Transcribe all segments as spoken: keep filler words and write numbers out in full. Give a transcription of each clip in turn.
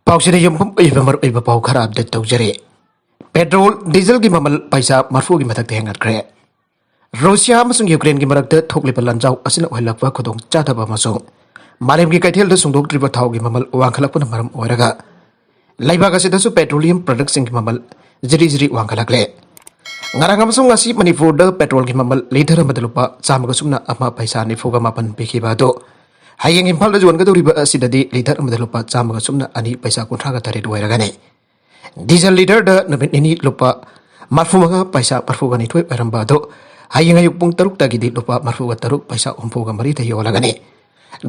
ꯄꯥꯎꯁꯤꯗ ꯌꯨꯝꯐꯝ ꯑꯣꯏꯕ ꯃꯔꯨꯑꯣꯏꯕ ꯄꯥꯎ ꯈꯔ ꯑꯞꯗꯦꯠ ꯇꯧꯖꯔꯤ꯫ ꯄꯦꯇ꯭ꯔꯣꯜ, ꯗꯤꯖꯜꯒꯤ ꯃꯃꯜ ꯄꯩꯁꯥ ꯃꯔꯐꯨꯒꯤ ꯃꯊꯛꯇ ꯍꯦꯟꯒꯠꯈ꯭ꯔꯦ꯫ ꯔꯨꯁꯤꯌꯥ ꯑꯃꯁꯨꯡ ꯌꯨꯀ꯭ꯔꯦꯟꯒꯤ ꯃꯔꯛꯇ ꯊꯣꯛꯂꯤꯕ ꯂꯥꯟꯖꯥꯎ ꯑꯁꯤꯅ ꯑꯣꯏꯍꯜꯂꯛꯄ ꯈꯨꯗꯣꯡꯆꯥꯗꯕ ꯑꯃꯁꯨꯡ ꯃꯥꯂꯦꯝꯒꯤ ꯀꯩꯊꯦꯜꯗ ꯁꯨꯡꯗꯣꯛꯇ꯭ꯔꯤꯕ ꯊꯥꯎꯒꯤ ꯃꯃꯜ ꯋꯥꯡꯈꯠꯂꯛꯄꯅ ꯃꯔꯝ ꯑꯣꯏꯔꯒ ꯂꯩꯕꯥꯛ ꯑꯁꯤꯗꯁꯨ ꯄꯦꯇ꯭ꯔꯣꯂꯤꯌꯝ ꯄ꯭ꯔꯗꯛꯁꯤꯡꯒꯤ ꯃꯃꯜ ꯖꯤꯔꯤ ꯖꯤꯔꯤ ꯋꯥꯡꯈꯠꯂꯛꯂꯦ꯫ ꯉꯔꯥꯡ ꯑꯃꯁꯨꯡ ꯉꯁꯤ ꯃꯅꯤꯄꯨꯔꯗ ꯄꯦꯇ꯭ꯔꯣꯜꯒꯤ ꯃꯃꯜ ꯂꯤꯇꯔ ꯑꯃꯗ ꯂꯨꯄꯥ ꯆꯥꯝꯃꯒ ꯁꯨꯞꯅ ꯑꯃ ꯄꯩꯁꯥ ꯅꯤꯐꯨꯒ ꯃꯥꯄꯟ ꯄꯤꯈꯤꯕ ꯑꯗꯨ ꯍꯌꯦꯡ ꯏꯝꯐꯥꯜꯗ ꯌꯣꯟꯒꯗꯧꯔꯤꯕ ꯑꯁꯤꯗꯗꯤ ꯂꯤꯇꯔ ꯑꯃꯗ ꯂꯨꯄꯥ ꯆꯥꯝꯃꯒ ꯁꯨꯞꯅ ꯑꯅꯤ ꯄꯩꯁꯥ ꯀꯨꯟꯊ꯭ꯔꯥꯒ ꯇꯔꯦꯠ ꯑꯣꯏꯔꯒꯅꯤ꯫ ꯗꯤꯖꯜ ꯂꯤꯇꯔꯗ ꯅꯨꯃꯤꯠ ꯅꯤꯅꯤ ꯂꯨꯄꯥ ꯃꯔꯐꯨꯃꯉꯥ ꯄꯩꯁꯥ ꯃꯔꯐꯨꯒ ꯅꯤꯊꯣꯏ ꯑꯣꯏꯔꯝꯕ ꯑꯗꯨ ꯍꯌꯦꯡ ꯑꯌꯨꯛ ꯄꯨꯡ ꯇꯔꯨꯛꯇꯒꯤꯗꯤ ꯂꯨꯄꯥ ꯃꯔꯐꯨꯒ ꯇꯔꯨꯛ ꯄꯩꯁꯥ ꯍꯨꯝꯐꯨꯒ ꯃꯔꯤꯗ ꯌꯣꯜꯂꯒꯅꯤ꯫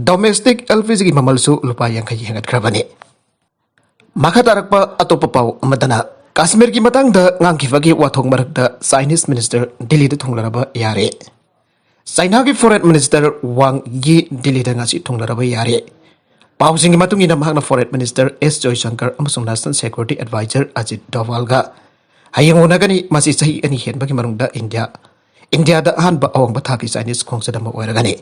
ꯗꯣꯃꯦꯁꯇꯤꯛ ꯑꯦꯜ ꯄꯤ ꯖꯤꯒꯤ ꯃꯃꯜꯁꯨ ꯂꯨꯄꯥ ꯌꯥꯡꯈꯩ ꯍꯦꯟꯒꯠꯈ꯭ꯔꯕꯅꯤ꯫ ꯃꯈꯥ ꯇꯥꯔꯛꯄ ꯑꯇꯣꯞꯄ ꯄꯥꯎ ꯑꯃꯗꯅ, ꯀꯥꯁꯃꯤꯔꯒꯤ ꯃꯇꯥꯡꯗ ꯉꯥꯡꯈꯤꯕꯒꯤ ꯋꯥꯊꯣꯛ ꯃꯔꯛꯇ ꯆꯥꯏꯅꯤꯁ ꯃꯤꯅꯤꯁꯇꯔ ꯗꯤꯜꯂꯤꯗ ꯊꯨꯡꯂꯔꯕ ꯌꯥꯔꯦ꯫ ꯆꯥꯏꯅꯥꯒꯤ ꯐꯣꯔꯦꯟ ꯃꯤꯅꯤꯁꯇꯔ ꯋꯥꯡ ꯌꯤ ꯗꯤꯜꯂꯤꯗ ꯉꯁꯤ ꯊꯨꯡꯂꯔꯕ ꯌꯥꯔꯦ꯫ ꯄꯥꯎꯁꯤꯡꯒꯤ ꯃꯇꯨꯡ ꯏꯟꯅ, ꯃꯍꯥꯛꯅ ꯐꯣꯔꯦꯟ ꯃꯤꯅꯤꯁꯇꯔ ꯑꯦꯁ ꯖꯣꯏꯁꯪꯀꯔ ꯑꯃꯁꯨꯡ ꯅꯦꯁꯅꯦꯜ ꯁꯦꯀ꯭ꯌꯨꯔꯤꯇꯤ ꯑꯦꯗꯚꯥꯏꯖꯔ ꯑꯖꯤꯠ ꯗꯣꯚꯥꯜꯒ ꯍꯌꯦꯡ ꯎꯅꯒꯅꯤ꯫ ꯃꯁꯤ ꯆꯍꯤ ꯑꯅꯤ ꯍꯦꯟꯕꯒꯤ ꯃꯅꯨꯡꯗ ꯏꯟꯗꯤꯌꯥ, ꯏꯟꯗꯤꯌꯥꯗ ꯑꯍꯥꯟꯕ ꯑꯋꯥꯡꯕ ꯊꯥꯛꯀꯤ ꯆꯥꯏꯅꯤꯁ ꯈꯣꯡꯆꯠ ꯑꯃ ꯑꯣꯏꯔꯒꯅꯤ꯫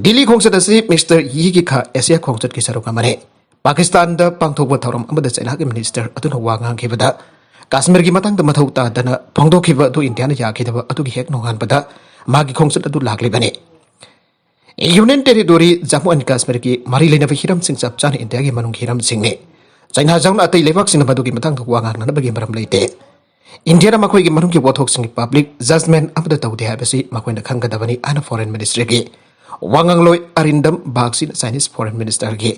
ꯗꯤꯜꯂꯤ ꯈꯣꯡꯆꯠ ꯑꯁꯤ ꯃꯤꯁꯇꯔ ꯌꯤꯒꯤ ꯈꯥ ꯑꯦꯁꯤꯌꯥ ꯈꯣꯡꯆꯠꯀꯤ ꯁꯔꯨꯛ ꯑꯃꯅꯤ꯫ ꯄꯥꯀꯤꯁꯇꯥꯟꯗ ꯄꯥꯡꯊꯣꯛꯄ ꯊꯧꯔꯝ ꯑꯃꯗ ꯆꯩꯅꯥꯒꯤ ꯃꯤꯅꯤꯁꯇꯔ ꯑꯗꯨꯅ ꯋꯥ ꯉꯥꯡꯈꯤꯕꯗ, ꯀꯥꯁꯃꯤꯔꯒꯤ ꯃꯇꯥꯡꯗ ꯃꯊꯧ ꯇꯥꯗꯅ ꯐꯣꯡꯗꯣꯛꯈꯤꯕ ꯑꯗꯨ ꯏꯟꯗꯤꯌꯥꯅ ꯌꯥꯈꯤꯗꯕ ꯑꯗꯨꯒꯤ ꯍꯦꯛ ꯅꯣꯡꯉꯥꯟꯕꯗ ꯃꯥꯒꯤ ꯈꯣꯡꯆꯠ ꯑꯗꯨ ꯂꯥꯛꯂꯤꯕꯅꯤ꯫ ꯌꯨꯅꯤꯌꯟ ꯇꯦꯔꯤꯇꯣꯔꯤ ꯖꯝꯃꯨ ꯑꯦꯟ ꯀꯥꯁꯃꯤꯔꯒꯤ ꯃꯔꯤ ꯂꯩꯅꯕ ꯍꯤꯔꯝꯁꯤꯡ, ꯆꯞ ꯆꯥꯅ ꯏꯟꯗꯤꯌꯥꯒꯤ ꯃꯅꯨꯡꯒꯤ ꯍꯤꯔꯝꯁꯤꯡꯅꯤ꯫ ꯆꯩꯅꯥ ꯌꯥꯎꯅ ꯑꯇꯩ ꯂꯩꯕꯥꯛꯁꯤꯡꯅ ꯃꯗꯨꯒꯤ ꯃꯇꯥꯡꯗ ꯋꯥ ꯉꯥꯡꯅꯅꯕꯒꯤ ꯃꯔꯝ ꯂꯩꯇꯦ꯫ ꯏꯟꯗꯤꯌꯥꯅ ꯃꯈꯣꯏꯒꯤ ꯃꯅꯨꯡꯒꯤ ꯋꯥꯊꯣꯛꯁꯤꯡꯒꯤ ꯄꯕ꯭ꯂꯤꯛ ꯖꯖꯃꯦꯟ ꯑꯃꯠꯇ ꯇꯧꯗꯦ ꯍꯥꯏꯕꯁꯤ ꯃꯈꯣꯏꯅ ꯈꯪꯒꯗꯕꯅꯤ ꯍꯥꯏꯅ ꯐꯣꯔꯦꯟ ꯃꯤꯅꯤꯁꯇ꯭ꯔꯤꯒꯤ ꯋꯥꯉꯥꯡꯂꯣꯏ ꯑꯔꯤꯟꯗꯝ ꯕꯥꯒꯁꯤꯅ ꯆꯥꯏꯅꯤꯁ ꯐꯣꯔꯦꯟ ꯃꯤꯅꯤꯁꯇꯔꯒꯤ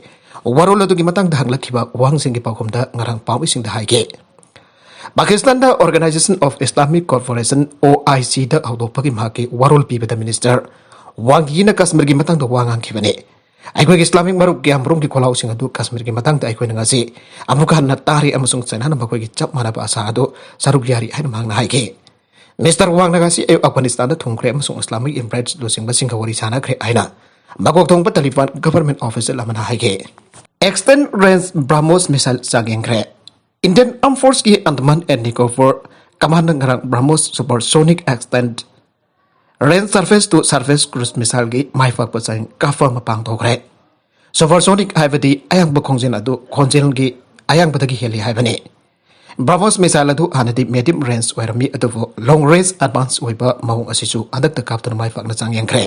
ꯋꯥꯔꯣꯜ ꯑꯗꯨꯒꯤ ꯃꯇꯥꯡꯗ ꯍꯪꯂꯛꯈꯤꯕ ꯋꯥꯍꯪꯁꯤꯡꯒꯤ ꯄꯥꯎꯈꯨꯝꯗ ꯉꯔꯥꯡ ꯄꯥꯎꯃꯤꯁꯤꯡꯗ ꯍꯥꯏꯈꯤ꯫ ꯄꯥꯀꯤꯁꯇꯥꯟꯗ Organisation of Islamic Cooperation, ꯑꯣ ꯑꯥꯏ ꯁꯤꯗ ꯍꯧꯗꯣꯛꯄꯒꯤ ꯃꯍꯥꯛꯀꯤ ꯋꯥꯔꯣꯜ ꯄꯤꯕꯗ ꯃꯤꯅꯤꯁꯇꯔ ꯋꯥꯡ ꯌꯤꯅ ꯀꯥꯁꯃꯤꯔꯒꯤ ꯃꯇꯥꯡꯗ ꯋꯥ ꯉꯥꯡꯈꯤꯕꯅꯤ꯫ ꯑꯩꯈꯣꯏꯒꯤ ꯏꯁꯂꯥꯃꯤꯛ ꯃꯔꯨꯞ ꯀꯌꯥꯃꯔꯨꯝꯒꯤ ꯈꯣꯜꯂꯥꯎꯁꯤꯡ ꯑꯗꯨ ꯀꯥꯁꯃꯤꯔꯒꯤ ꯃꯇꯥꯡꯗ ꯑꯩꯈꯣꯏꯅ ꯉꯁꯤ ꯑꯃꯨꯛꯀ ꯍꯟꯅ ꯇꯥꯔꯤ ꯑꯃꯁꯨꯡ ꯆꯩꯅꯥꯅ ꯃꯈꯣꯏꯒꯤ ꯆꯞ ꯃꯥꯟꯅꯕ ꯑꯁꯥ ꯑꯗꯨ ꯁꯔꯨꯛ ꯌꯥꯔꯤ ꯍꯥꯏꯅ ꯃꯍꯥꯛꯅ ꯍꯥꯏꯈꯤ꯫ ꯃꯤꯁꯇꯔ ꯋꯥꯡꯅ ꯉꯁꯤ ꯑꯌꯨꯛ ꯑꯐꯒꯥꯅꯤꯁꯇꯥꯟꯗ ꯊꯨꯡꯈ꯭ꯔꯦ ꯑꯃꯁꯨꯡ ꯏꯁꯂꯥꯃꯤꯛ ꯏꯝꯄ꯭ꯔꯦꯁ ꯂꯨꯆꯤꯡꯕꯁꯤꯡꯒ ꯋꯥꯔꯤ ꯁꯥꯟꯅꯈ꯭ꯔꯦ ꯍꯥꯏꯅ ꯃꯀꯣꯛ ꯊꯣꯡꯕ ꯇꯥꯂꯤꯕꯥꯟ ꯒꯚꯔꯟꯃꯦꯟ ꯑꯣꯐꯤꯁꯤꯌꯦꯜ ꯑꯃꯅ ꯍꯥꯏꯈꯤ꯫ Extend Range BrahMos Missile ꯆꯥꯡꯌꯦꯡꯈ꯭ꯔꯦ꯫ Indian Armed Forceꯀꯤ Andaman and Nicobar Commandꯅ ꯉꯔꯥꯡ BrahMos Supersonic Extend Range Surface to Surface Cruise Missileꯒꯤ ꯃꯥꯏ ꯄꯥꯛꯄ ꯆꯥꯡ ꯀꯥꯞꯄ ꯑꯃ ꯄꯥꯡꯊꯣꯛꯈ꯭ꯔꯦ꯫ Supersonic ꯍꯥꯏꯕꯗꯤ ꯑꯌꯥꯡꯕ ꯈꯣꯡꯖꯦꯜ ꯑꯗꯨ ꯈꯣꯟꯖꯦꯜꯒꯤ ꯑꯌꯥꯡꯕꯗꯒꯤ ꯍꯦꯜꯂꯤ ꯍꯥꯏꯕꯅꯤ꯫ BrahMos missile ꯑꯗꯨ ꯍꯥꯟꯅꯗꯤ medium range ꯑꯣꯏꯔꯝꯃꯤ, ꯑꯗꯨꯕꯨ long range advance ꯑꯣꯏꯕ ꯃꯑꯣꯡ ꯑꯁꯤꯁꯨ ꯍꯟꯗꯛꯇ ꯀꯥꯞꯇꯨꯅ ꯃꯥꯏ ꯄꯥꯛꯅ ꯆꯥꯡꯌꯦꯡꯈ꯭ꯔꯦ꯫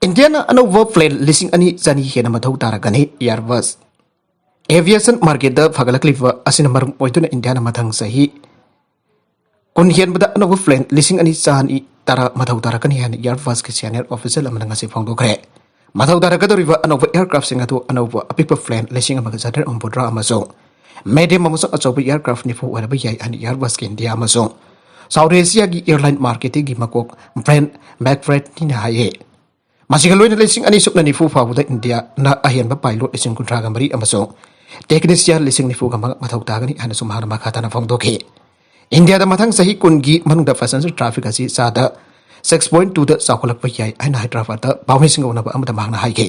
ꯏꯟꯗꯤꯌꯥꯅ ꯑꯅꯧꯕ plane ꯂꯤꯁꯤꯡ ꯑꯅꯤ ꯆꯅꯤ ꯍꯦꯟꯅ ꯃꯊꯧ ꯇꯥꯔꯒꯅꯤ꯫ Airbus aviation marketꯇ ꯐꯒꯠꯂꯛꯂꯤꯕ ꯑꯁꯤꯅ ꯃꯔꯝ ꯑꯣꯏꯗꯨꯅ ꯏꯟꯗꯤꯌꯥꯅ ꯃꯊꯪ ꯆꯍꯤ ꯀꯨꯟ ꯍꯦꯟꯕꯗ ꯑꯅꯧꯕ plane ꯂꯤꯁꯤꯡ ꯑꯅꯤ ꯆꯅꯤ ꯇꯔꯥ ꯃꯊꯧ ꯇꯥꯔꯛꯀꯅꯤ ꯍꯥꯏꯅ Airbusꯀꯤ senior official ꯑꯃꯅ ꯉꯁꯤ ꯐꯣꯡꯗꯣꯛꯈ꯭ꯔꯦ꯫ ꯃꯊꯧ ꯇꯥꯔꯛꯀꯗꯧꯔꯤꯕ ꯑꯅꯧꯕ aircraftꯁꯤꯡ ꯑꯗꯨ ꯑꯅꯧꯕ ꯑꯄꯤꯛꯄ plane ꯂꯤꯁꯤꯡ ꯑꯃꯒ ꯆꯥꯇ꯭ꯔꯦꯠ ꯍꯨꯝꯐꯨꯇꯔꯥ ꯑꯃꯁꯨꯡ medium ꯑꯃꯁꯨꯡ ꯑꯆꯧꯕ aircraft ꯅꯤꯐꯨ ꯑꯣꯏꯔꯕ ꯌꯥꯏ ꯍꯥꯏꯅ Airbusꯀꯤ ꯏꯟꯗꯤꯌꯥ ꯑꯃꯁꯨꯡ South Asiaꯒꯤ airline marketꯀꯤ ꯃꯀꯣꯛ Brent McFaddenꯅ ꯍꯥꯏꯌꯦ꯫ ꯃꯁꯤꯒ ꯂꯣꯏꯅ ꯂꯤꯁꯤꯡ ꯑꯅꯤ ꯁꯨꯞꯅ ꯅꯤꯐꯨ ꯐꯥꯎꯕꯗ ꯏꯟꯗꯤꯌꯥꯅ ꯑꯍꯦꯟꯕ pilot ꯂꯤꯁꯤꯡ ꯀꯨꯟꯊ꯭ꯔꯥꯒ ꯃꯔꯤ ꯑꯃꯁꯨꯡ technician ꯂꯤꯁꯤꯡ ꯅꯤꯐꯨꯒ ꯃꯉꯥ ꯃꯊꯧ ꯇꯥꯒꯅꯤ ꯍꯥꯏꯅꯁꯨ ꯃꯍꯥꯛꯅ ꯃꯈꯥ ꯇꯥꯅ ꯐꯣꯡꯗꯣꯛꯈꯤ꯫ ꯏꯟꯗꯤꯌꯥꯗ ꯃꯊꯪ ꯆꯍꯤ ꯀꯨꯟꯒꯤ ꯃꯅꯨꯡꯗ passenger traffic ꯑꯁꯤ ꯆꯥꯗ six point twoꯗ ꯆꯥꯎꯈꯠꯂꯛꯄ ꯌꯥꯏ ꯍꯥꯏꯅ ꯍꯥꯏꯗ꯭ꯔꯕꯥꯗꯇ ꯄꯥꯎꯃꯤꯁꯤꯡꯒ ꯎꯅꯕ ꯑꯃꯗ ꯃꯍꯥꯛꯅ ꯍꯥꯏꯈꯤ꯫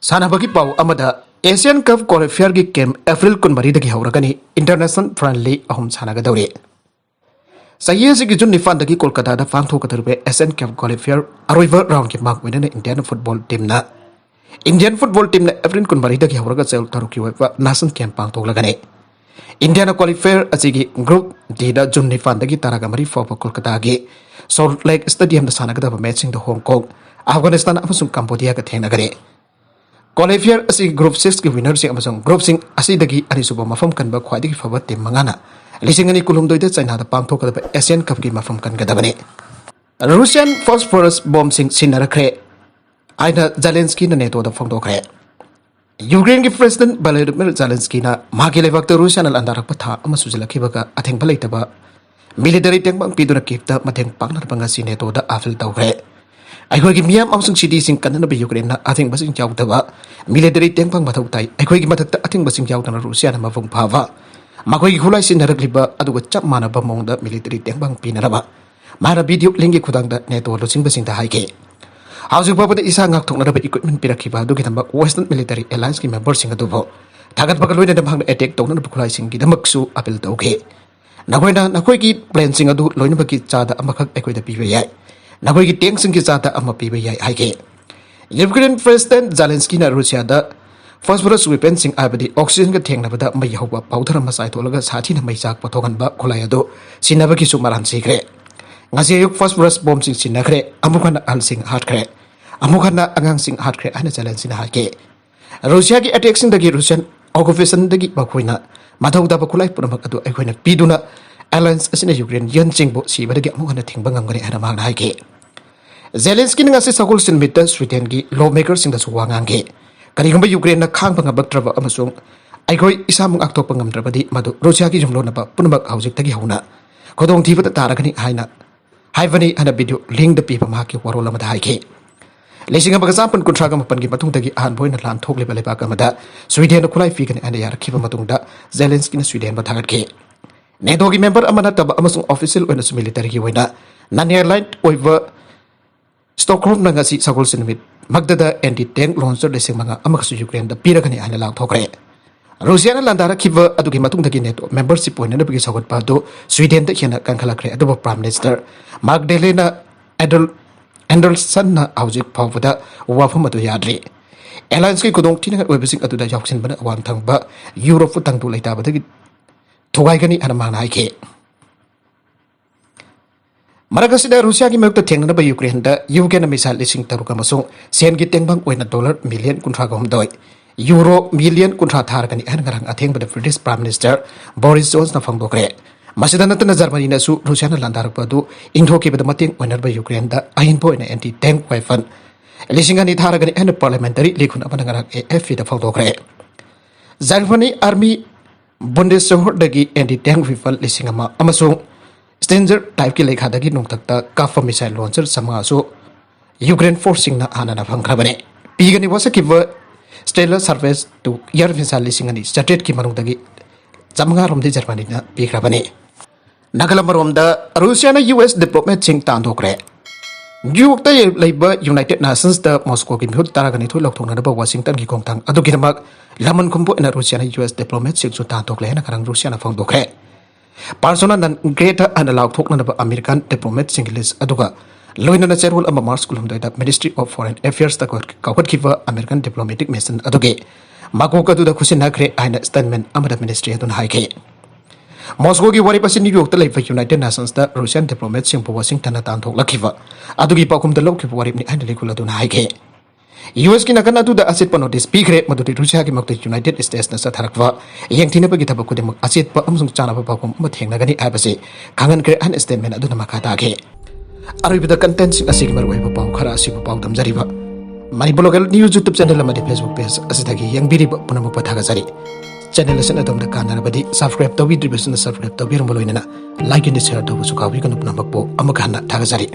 ꯁꯥꯟꯅꯕꯒꯤ ꯄꯥꯎ ꯑꯃꯗ, Asian Cup qualifierꯒꯤ camp April ꯀꯨꯟꯃꯔꯤꯗꯒꯤ ꯍꯧꯔꯒꯅꯤ꯫ International friendly ꯑꯍꯨꯝ ꯁꯥꯟꯅꯒꯗꯧꯔꯤ꯫ ꯆꯍꯤ ꯑꯁꯤꯒꯤ June ꯅꯤꯄꯥꯟꯗꯒꯤ ꯀꯣꯜꯀꯇꯥꯗ ꯄꯥꯡꯊꯣꯛꯀꯗꯧꯔꯤꯕ Asian Cup qualifier ꯑꯔꯣꯏꯕ roundꯒꯤ ꯃꯥꯡ ꯑꯣꯏꯅꯅ Indian football teamꯅ Indian football teamꯅ April ꯀꯨꯟꯃꯔꯤꯗꯒꯤ ꯍꯧꯔꯒ ꯆꯌꯣꯜ ꯇꯔꯨꯛꯀꯤ ꯑꯣꯏꯕ national camp ꯄꯥꯡꯊꯣꯛꯂꯒꯅꯤ꯫ ꯏꯟꯗꯤꯌꯥꯅ qualifier ꯑꯁꯤꯒꯤ Group Dꯗ June ꯅꯤꯄꯥꯟꯗꯒꯤ ꯇꯔꯥꯒ ꯃꯔꯤ ꯐꯥꯎꯕ ꯀꯣꯜꯀꯇꯥꯒꯤ Salt Lake Stadiumꯗ ꯁꯥꯟꯅꯒꯗꯕ matchꯁꯤꯡꯗ Hong Kong, Afghanistanꯅ ꯑꯃꯁꯨꯡ Cambodiaꯒ ꯊꯦꯡꯅꯒꯅꯤ꯫ Qualifier ꯑꯁꯤꯒꯤ Group sixꯀꯤ winnerꯁꯤꯡ ꯑꯃꯁꯨꯡ groupꯁꯤꯡ ꯑꯁꯤꯗꯒꯤ ꯑꯅꯤꯁꯨꯕ ꯃꯐꯝ ꯀꯟꯕ ꯈ꯭ꯋꯥꯏꯗꯒꯤ ꯐꯕ team ꯃꯉꯥꯅ ꯂꯤꯁꯤꯡ ꯑꯅꯤ ꯀꯨꯟꯍꯨꯝꯗꯣꯏꯗ Chinaꯗ ꯄꯥꯡꯊꯣꯛꯀꯗꯕ Asian Cupꯀꯤ ꯃꯐꯝ ꯀꯟꯒꯗꯕꯅꯤ꯫ Russian phosphorus bombꯁꯤꯡ ꯁꯤꯖꯤꯟꯅꯔꯛꯈ꯭ꯔꯦ ꯍꯥꯏꯅ Zelenskyꯅ NATOꯗ ꯐꯣꯡꯗꯣꯛꯈ꯭ꯔꯦ꯫ Ukraineꯒꯤ President Volodymyr Zelenskyꯅ ꯃꯍꯥꯛꯀꯤ ꯂꯩꯕꯥꯛꯇ Russiaꯅ ꯂꯥꯟꯗꯥꯔꯛꯄ ꯊꯥ ꯑꯃ ꯁꯨꯖꯤꯜꯂꯛꯈꯤꯕꯒ ꯑꯊꯤꯡꯕ ꯂꯩꯇꯕ military ꯇꯦꯡꯕꯥꯡ ꯄꯤꯗꯨꯅ Kyivꯇ ꯃꯇꯦꯡ ꯄꯥꯡꯅꯅꯕ ꯉꯁꯤ NATOꯗ appeal ꯇꯧꯈ꯭ꯔꯦ꯫ ꯑꯩꯈꯣꯏꯒꯤ ꯃꯤꯌꯥꯝ ꯑꯃꯁꯨꯡ cityꯁꯤꯡ ꯀꯟꯅꯅꯕ Ukraineꯅ ꯑꯊꯤꯡꯕꯁꯤꯡ ꯌꯥꯎꯗꯕ military ꯇꯦꯡꯕꯥꯡ ꯃꯊꯧ ꯇꯥꯏ꯫ ꯑꯩꯈꯣꯏꯒꯤ ꯃꯊꯛꯇ ꯑꯊꯤꯡꯕꯁꯤꯡ ꯌꯥꯎꯗꯅ Russiaꯅ ꯃꯄꯨꯡ ꯐꯥꯕ ꯃꯈꯣꯏꯒꯤ ꯈꯨꯠꯂꯥꯏ ꯁꯤꯖꯤꯟꯅꯔꯛꯂꯤꯕ ꯑꯗꯨꯒ ꯆꯞ ꯃꯥꯟꯅꯕ ꯃꯑꯣꯡꯗ military ꯇꯦꯡꯕꯥꯡ ꯄꯤꯅꯅꯕ ꯃꯍꯥꯛꯅ video linkꯀꯤ ꯈꯨꯊꯥꯡꯗ NATO ꯂꯨꯆꯤꯡꯕꯁꯤꯡꯗ ꯍꯥꯏꯈꯤ꯫ ꯍꯧꯖꯤꯛ ꯐꯥꯎꯕꯗ ꯏꯁꯥ ꯉꯥꯛꯊꯣꯛꯅꯅꯕ equipment ꯄꯤꯔꯛꯈꯤꯕ ꯑꯗꯨꯒꯤꯗꯃꯛ Western Military Allianceꯀꯤ memberꯁꯤꯡ ꯑꯗꯨꯕꯨ ꯊꯥꯒꯠꯄꯒ ꯂꯣꯏꯅꯅ ꯃꯍꯥꯛꯅ attack ꯇꯧꯅꯅꯕ ꯈꯨꯠꯂꯥꯏꯁꯤꯡꯒꯤꯗꯃꯛꯁꯨ appeal ꯇꯧꯈꯤ꯫ ꯅꯈꯣꯏꯅ ꯅꯈꯣꯏꯒꯤ planeꯁꯤꯡ ꯑꯗꯨ ꯂꯣꯏꯅꯃꯛꯀꯤ ꯆꯥꯗ ꯑꯃꯈꯛ ꯑꯩꯈꯣꯏꯗ ꯄꯤꯕ ꯌꯥꯏ꯫ ꯅꯈꯣꯏꯒꯤ tankꯁꯤꯡꯒꯤ ꯆꯥꯗ ꯑꯃ ꯄꯤꯕ ꯌꯥꯏ ꯍꯥꯏꯈꯤ꯫ Ukraine President Zelenskyꯅ Russiaꯗ Phosphorus weaponsꯤꯡ ꯍꯥꯏꯕꯗꯤ oxygenꯒ ꯊꯦꯡꯅꯕꯗ ꯃꯩ ꯍꯧꯕ powder ꯑꯃ ꯆꯥꯏꯊꯣꯛꯂꯒ ꯁꯥꯊꯤꯅ ꯃꯩ ꯆꯥꯛꯄ ꯊꯣꯛꯍꯟꯕ ꯈꯨꯠꯂꯥꯏ ꯑꯗꯨ ꯁꯤꯟꯅꯕꯒꯤꯁꯨ ꯃꯔꯥꯜ ꯁꯤꯈ꯭ꯔꯦ꯫ ꯉꯁꯤ ꯑꯌꯨꯛ phosphorus bombꯁꯤꯡ ꯁꯤꯟꯅꯈ꯭ꯔꯦ, ꯑꯃꯨꯛ ꯍꯟꯅ ꯑꯍꯜꯁꯤꯡ ꯍꯥꯠꯈ꯭ꯔꯦ, ꯑꯃꯨꯛ ꯍꯟꯅ ꯑꯉꯥꯡꯁꯤꯡ ꯍꯥꯠꯈ꯭ꯔꯦ ꯍꯥꯏꯅ Zelenskyꯅ ꯍꯥꯏꯈꯤ꯫ ꯔꯨꯁꯤꯌꯥꯒꯤ attackꯁꯤꯡꯗꯒꯤ, Russian occupationꯗꯒꯤ ꯃꯈꯣꯏꯅ ꯃꯊꯧ ꯇꯥꯕ ꯈꯨꯠꯂꯥꯏ ꯄꯨꯝꯅꯃꯛ ꯑꯗꯨ ꯑꯩꯈꯣꯏꯅ ꯄꯤꯗꯨꯅ alliance ꯑꯁꯤꯅ Ukrainianꯁꯤꯡꯕꯨ ꯁꯤꯕꯗꯒꯤ ꯑꯃꯨꯛ ꯍꯟꯅ ꯊꯤꯡꯕ ꯉꯝꯒꯅꯤ ꯍꯥꯏꯅ ꯃꯍꯥꯛꯅ ꯍꯥꯏꯈꯤ꯫ Zelenskyꯅ ꯉꯁꯤ ꯁꯒꯣꯜꯁꯦꯟ ꯅꯨꯃꯤꯠꯇ Swedenꯒꯤ lawmakerꯁꯤꯡꯗꯁꯨ ꯋꯥ ꯉꯥꯡꯈꯤ꯫ ꯀꯔꯤꯒꯨꯝꯕ Ukraineꯅ ꯈꯥꯡꯕ ꯉꯝꯂꯛꯇ꯭ꯔꯕ ꯑꯃꯁꯨꯡ ꯑꯩꯈꯣꯏ ꯏꯁꯥꯃꯛ ꯉꯥꯛꯊꯣꯛꯄ ꯉꯝꯗ꯭ꯔꯕꯗꯤ, ꯃꯗꯨ ꯔꯨꯁꯤꯌꯥꯒꯤ ꯌꯨꯝꯂꯣꯟꯅꯕ ꯄꯨꯝꯅꯃꯛ ꯍꯧꯖꯤꯛꯇꯒꯤ ꯍꯧꯅ ꯈꯨꯗꯣꯡꯊꯤꯕꯗ ꯇꯥꯔꯒꯅꯤ ꯍꯥꯏꯅ ꯍꯥꯏꯕꯅꯤ ꯍꯥꯏꯅ video linkꯗ ꯄꯤꯕ ꯃꯍꯥꯛꯀꯤ ꯋꯥꯔꯣꯜ ꯑꯃꯗ ꯍꯥꯏꯈꯤ꯫ ꯂꯤꯁꯤꯡ ꯑꯃꯒ ꯆꯥꯃꯥꯄꯟ ꯀꯨꯟꯊ꯭ꯔꯥꯒ ꯃꯥꯄꯟꯒꯤ ꯃꯇꯨꯡꯗꯒꯤ ꯑꯍꯥꯟꯕ ꯑꯣꯏꯅ ꯂꯥꯟ ꯊꯣꯛꯂꯤꯕ ꯂꯩꯕꯥꯛ ꯑꯃꯗ Swedenꯅ ꯈꯨꯠꯂꯥꯏ ꯄꯤꯒꯅꯤ ꯍꯥꯏꯅ ꯌꯥꯔꯛꯈꯤꯕ ꯃꯇꯨꯡꯗ Zelenskyꯅ Swedenꯕꯨ ꯊꯥꯒꯠꯈꯤ꯫ NATOꯒꯤ member ꯑꯃ ꯅꯠꯇꯕ ꯑꯃꯁꯨꯡ official ꯑꯣꯏꯅꯁꯨ militaryꯒꯤ ꯑꯣꯏꯅ non-aligned ꯑꯣꯏꯕ Stockholmꯅ ꯉꯁꯤ ꯁꯒꯣꯜꯁꯦꯟ ꯅꯨꯃꯤꯠ ꯃꯛꯇꯗ anti tank launcher ꯂꯤꯁꯤꯡ ꯃꯉꯥ ꯑꯃꯒꯁꯨ Ukraineꯗ ꯄꯤꯔꯒꯅꯤ ꯍꯥꯏꯅ ꯂꯥꯎꯊꯣꯛꯈ꯭ꯔꯦ꯫ ꯔꯨꯁꯤꯌꯥꯅ ꯂꯥꯟꯗꯥꯔꯛꯈꯤꯕ ꯑꯗꯨꯒꯤ ꯃꯇꯨꯡꯗꯒꯤ NATO membership ꯑꯣꯏꯅꯅꯕꯒꯤ ꯁꯧꯒꯠꯄ ꯑꯗꯨ Swedenꯗ ꯍꯦꯟꯅ ꯀꯟꯈꯠꯂꯛꯈ꯭ꯔꯦ, ꯑꯗꯨꯕꯨ Prime Minister Magdalena Adel-, Anderssonꯅ ꯍꯧꯖꯤꯛ ꯐꯥꯎꯕꯗ ꯋꯥꯐꯝ ꯑꯗꯨ ꯌꯥꯗ꯭ꯔꯤ꯫ Allianceꯀꯤ ꯈꯨꯗꯣꯡ ꯊꯤꯅꯤꯡꯉꯥꯏ ꯑꯣꯏꯕꯁꯤꯡ ꯑꯗꯨꯗ ꯌꯥꯎꯁꯤꯟꯕꯅ ꯑꯋꯥꯡ ꯊꯪꯕ ꯌꯨꯔꯣꯞꯄꯨ ꯇꯪꯗꯨ ꯂꯩꯇꯥꯕꯗꯒꯤ ꯊꯨꯒꯥꯏꯒꯅꯤ ꯍꯥꯏꯅ ꯃꯍꯥꯛꯅ ꯍꯥꯏꯈꯤ꯫ ꯃꯔꯛ ꯑꯁꯤꯗ ꯔꯨꯁꯤꯌꯥꯒꯤ ꯃꯥꯌꯣꯛꯇ ꯊꯦꯡꯅꯅꯕ Ukraineꯗ UKꯅ missile ꯂꯤꯁꯤꯡ ꯇꯔꯨꯛ ꯑꯃꯁꯨꯡ ꯁꯦꯟꯒꯤ ꯇꯦꯡꯕꯥꯡ ꯑꯣꯏꯅ dollar million ꯀꯨꯟꯊ꯭ꯔꯥꯒ ꯍꯨꯝꯗꯣꯏ, euro million ꯀꯨꯟꯊ꯭ꯔꯥ ꯊꯥꯔꯒꯅꯤ ꯍꯥꯏꯅ ꯉꯔꯥꯡ ꯑꯊꯦꯡꯕꯗ British Prime Minister Boris Johnsonꯅ ꯐꯣꯡꯗꯣꯛꯈ꯭ꯔꯦ꯫ ꯃꯁꯤꯗ ꯅꯠꯇꯅ Germanyꯅꯁꯨ ꯔꯨꯁꯤꯌꯥꯅ ꯂꯥꯟꯗꯥꯔꯛꯄ ꯑꯗꯨ ꯏꯪꯊꯣꯛꯈꯤꯕꯗ ꯃꯇꯦꯡ ꯑꯣꯏꯅꯅꯕ Ukraineꯗ ꯑꯍꯦꯟꯕ ꯑꯣꯏꯅ anti tank weapon ꯂꯤꯁꯤꯡ ꯑꯅꯤ ꯊꯥꯔꯒꯅꯤ ꯍꯥꯏꯅ parliamentary ꯂꯤꯈꯨꯟ ꯑꯃꯅ ꯉꯔꯥꯡ AFPꯗ ꯐꯣꯡꯗꯣꯛꯈ꯭ꯔꯦ꯫ Germany Army Bundeswehrꯗꯒꯤ anti tank weapon ꯂꯤꯁꯤꯡ ꯑꯃ ꯑꯃꯁꯨꯡ Stinger typeꯀꯤ ꯂꯩꯈꯥꯗꯒꯤ ꯅꯣꯡꯊꯛꯇ ꯀꯥꯞꯄ missile launcher ꯆꯥꯃꯉꯥꯁꯨ Ukraine forceꯁꯤꯡꯅ ꯍꯥꯟꯅꯅ ꯐꯪꯈ꯭ꯔꯕꯅꯤ꯫ ꯄꯤꯒꯅꯤ ꯋꯥꯁꯛꯈꯤꯕ Stella surface to air missile ꯂꯤꯁꯤꯡ ꯑꯅꯤ ꯆꯥꯇ꯭ꯔꯦꯠꯀꯤ ꯃꯅꯨꯡꯗꯒꯤ ꯆꯥꯃꯉꯥ ꯔꯣꯝꯗꯤ Germanyꯅ ꯄꯤꯈ꯭ꯔꯕꯅꯤ꯫ ꯅꯥꯒꯥꯂꯦꯟ ꯑꯃꯔꯣꯝꯗ ꯔꯨꯁꯤꯌꯥꯅ US diplomatꯁꯤꯡ ꯇꯥꯟꯊꯣꯛꯈ꯭ꯔꯦ꯫ New Yorkꯇ ꯂꯩꯕ United Nationsꯇ Moscowꯒꯤ ꯃꯤꯍꯨꯠ ꯇꯔꯥꯒ ꯅꯤꯊꯣꯏ ꯂꯧꯊꯣꯛꯅꯅꯕ Washingtonꯒꯤ ꯈꯣꯡꯊꯥꯡ ꯑꯗꯨꯒꯤꯗꯃꯛ ꯂꯃꯟ ꯈꯨꯝꯕ ꯑꯣꯏꯅ ꯔꯨꯁꯤꯌꯥꯅ US diplomatꯁꯤꯡꯁꯨ ꯇꯥꯟꯊꯣꯛꯂꯦ ꯍꯥꯏꯅ ꯉꯔꯥꯡ ꯔꯨꯁꯤꯌꯥꯅ ꯐꯣꯡꯗꯣꯛꯈ꯭ꯔꯦ꯫ Persona non grata ꯍꯥꯏꯅ ꯂꯥꯎꯊꯣꯛꯅꯅꯕ American diplomatꯁꯤꯡꯒꯤ list ꯑꯗꯨꯒ ꯂꯣꯏꯅꯅ ꯆꯦꯔꯣꯜ ꯑꯃ March ꯀꯨꯟꯍꯨꯝꯗꯣꯏꯗ Ministry of Foreign Affairsꯇ ꯀꯧꯈꯠꯈꯤꯕ American diplomatic mission ꯑꯗꯨꯒꯤ ꯃꯀꯣꯛ ꯑꯗꯨꯗ ꯈꯨꯠꯁꯤꯟꯅꯈ꯭ꯔꯦ ꯍꯥꯏꯅ statement ꯑꯃꯗ ministry ꯑꯗꯨꯅ ꯍꯥꯏꯈꯤ꯫ ꯃꯣꯁꯀꯣꯒꯤ ꯋꯥꯔꯦꯞ ꯑꯁꯤ ꯅ꯭ꯌꯨ ꯌꯣꯔꯛꯇ ꯂꯩꯕ United Nationsꯇ Russian diplomatꯁꯤꯡꯕꯨ Washingtonꯅ ꯇꯥꯟꯊꯣꯛꯂꯛꯈꯤꯕ ꯑꯗꯨꯒꯤ ꯄꯥꯎꯈꯨꯝꯗ ꯂꯧꯈꯤꯕ ꯋꯥꯔꯦꯞꯅꯤ ꯍꯥꯏꯅ ꯂꯩꯈꯣꯜ ꯑꯗꯨꯅ ꯍꯥꯏꯈꯤ꯫ ꯌꯨ ꯑꯦꯁꯀꯤ ꯅꯥꯀꯟ ꯑꯗꯨꯗ ꯑꯆꯦꯠꯄ notice ꯄꯤꯈ꯭ꯔꯦ, ꯃꯗꯨꯗꯤ ꯔꯨꯁꯤꯌꯥꯒꯤ ꯃꯥꯌꯣꯛꯇ United Statesꯅ ꯆꯠꯊꯔꯛꯄ ꯌꯦꯡꯊꯤꯅꯕꯒꯤ ꯊꯕꯛ ꯈꯨꯗꯤꯡꯃꯛ ꯑꯆꯦꯠꯄ ꯑꯃꯁꯨꯡ ꯆꯥꯟꯅꯕ ꯄꯥꯎꯈꯨꯝ ꯑꯃ ꯊꯦꯡꯅꯒꯅꯤ ꯍꯥꯏꯕꯁꯤ ꯈꯪꯍꯟꯈ꯭ꯔꯦ ꯍꯥꯏꯅ statement ꯑꯗꯨꯅ ꯃꯈꯥ ꯇꯥꯈꯤ꯫ ꯑꯔꯣꯏꯕꯗ contentꯁꯤꯡ ꯑꯁꯤꯒꯤ ꯃꯔꯨꯑꯣꯏꯕ ꯄꯥꯎ ꯈꯔ ꯑꯁꯤꯕꯨ ꯄꯥꯎꯗꯝꯖꯔꯤꯕ Manipur Local News YouTube channel ꯑꯃꯗꯤ Facebook page ꯑꯁꯤꯗꯒꯤ ꯌꯦꯡꯕꯤꯔꯤꯕ ꯄꯨꯝꯅꯃꯛꯄꯨ ꯊꯥꯒꯠꯆꯔꯤ꯫ Channel ꯑꯁꯤꯅ ꯑꯗꯣꯝꯗ ꯀꯥꯟꯅꯔꯕꯗꯤ subscribe ꯇꯧꯕꯤꯗ꯭ꯔꯤꯕꯁꯤꯡꯅ subscribe ꯇꯧꯕꯤꯔꯝꯕ ꯂꯣꯏꯅꯅ like and share ꯇꯧꯕꯁꯨ ꯀꯥꯎꯕꯤꯒꯅꯨ꯫ ꯄꯨꯝꯅꯃꯛꯄꯨ ꯑꯃꯨꯛ ꯍꯟꯅ ꯊꯥꯒꯠꯆꯔꯤ꯫